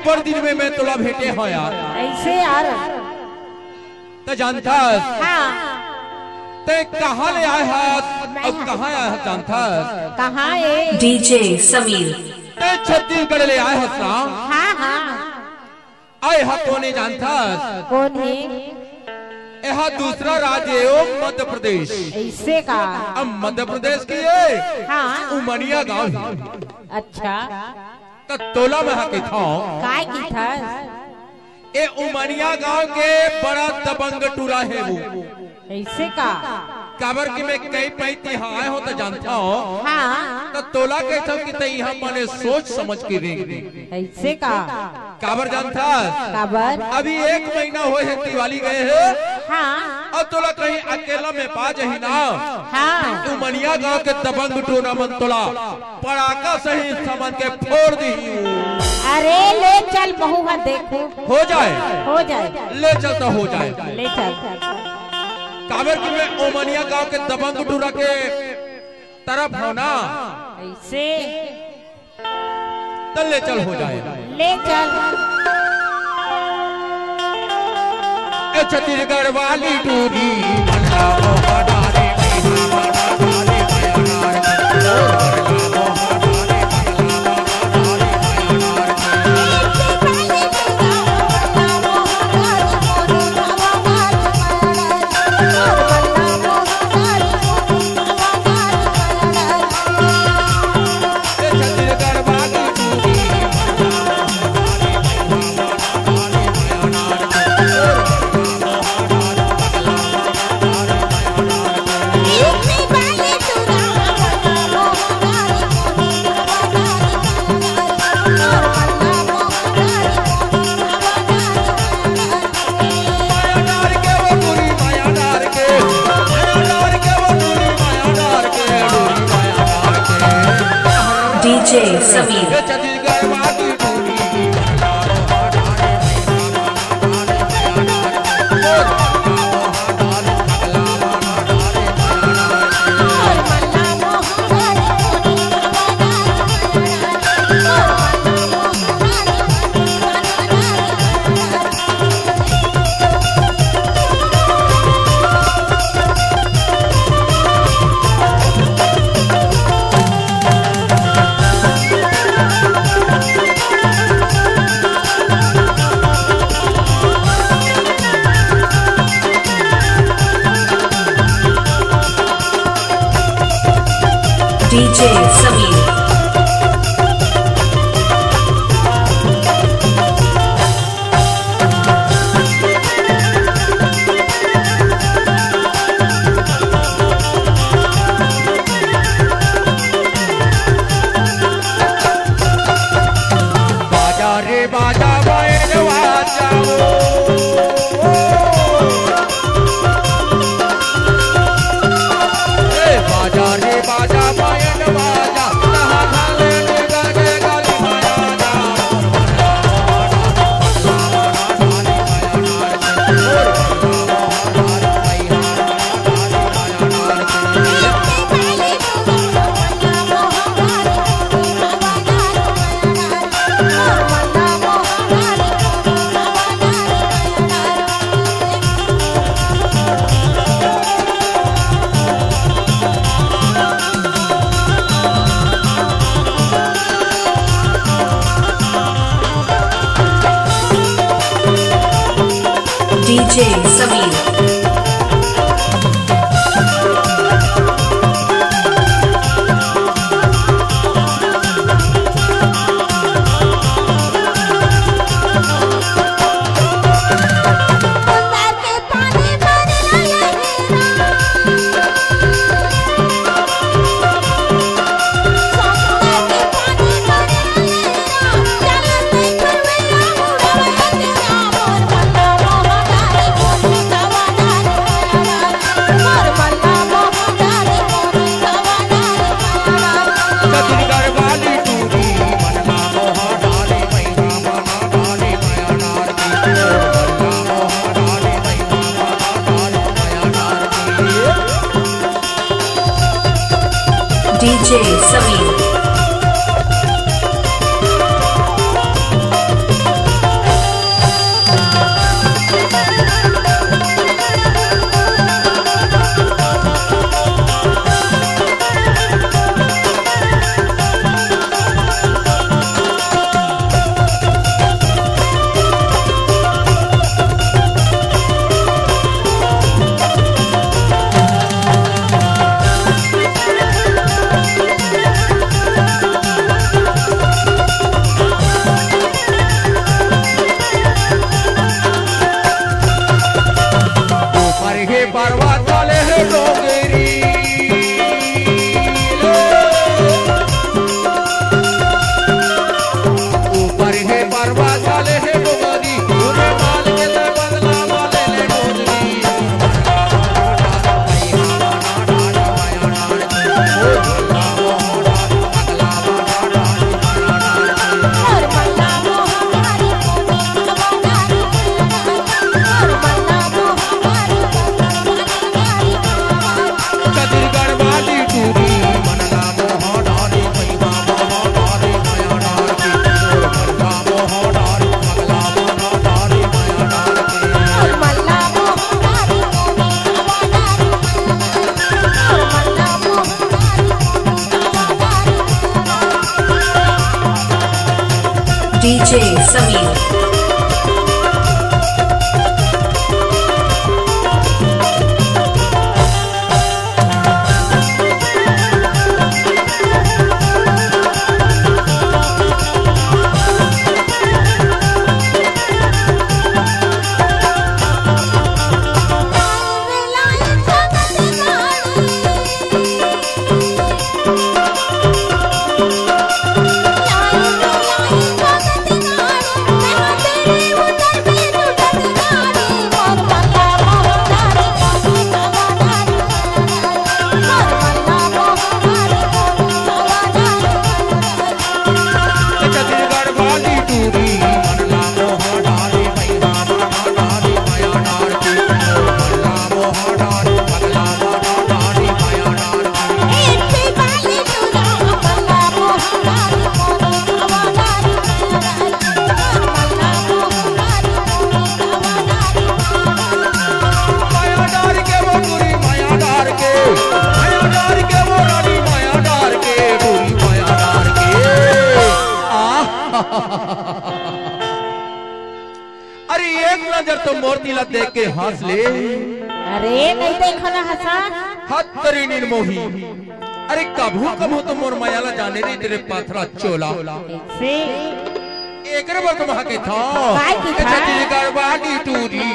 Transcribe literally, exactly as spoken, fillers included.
अब्बड़ दिन में मैं तोला भेंटे हंव यार। अइसे यार। त जानथस? हाँ। तैं कहाँ ले आए हस? मैं अउ कहाँ आए हस जानथस? कहाँ ए? DJ समीर। तैं छत्तीसगढ़ ले आए हस ना? हाँ, हाँ। अउ एहा कोन ए जानथस? कोन हे? एहा दूसरा राज्य ए, ओ मध्य प्रदेश। अइसे का? अब मध्य प्रदेश के ए हाँ। उमनिया गांव हे। अच्छा। त तोला मैं हा कहिथंव। काय कहिथस? ए उमनिया गांव के बड़ा दबंग टूरा हे वो। अइसे का? काबर कि मैं कई पइत इहाँ आए हंव त जानथंव। हाँ। त तोला कहिथंव कि तैं इहाँ बने सोच समझ के रेंग दे। अइसे का? काबर जानथस? काबर? अभी एक महीना होय हे दिवाली गए हे। हाँ। अउ तोला कहीं अकेला में पा जाही ना। हाँ। उमनिया गांव के दबंग टूरा मन तोला पड़ाका सही समझ के फोड़ दिही। अरे ले चल, महूं हा देखहूं। हो जाए। हो जाए। ले चल त हो जाए। ले चल। काबर कि मैं उमनिया गांव के दबंग टूरा के तरफ हंव ना। अइसे। त ले चल हो जाए। ले चल। ए छत्तीसगढ़ वाली टूरी। DJ समीर। DJ समीर। बाजा रे बाजा, बाजा रे बाजा। DJ Sameer. DJ Sameer. DJ Sameer. अरे, एक नजर तो मोर दिल ला देख के हंस ले। अरे, नहीं देखो ना हंसा। हत तेरी निर्मोही। अरे, कभू कभू तो मोर मया ला जाने रे तेरे पाथरा चोला। से एकरे बर तो महा के था। काय के था? छत्तीसगढ़ वाली टूरी।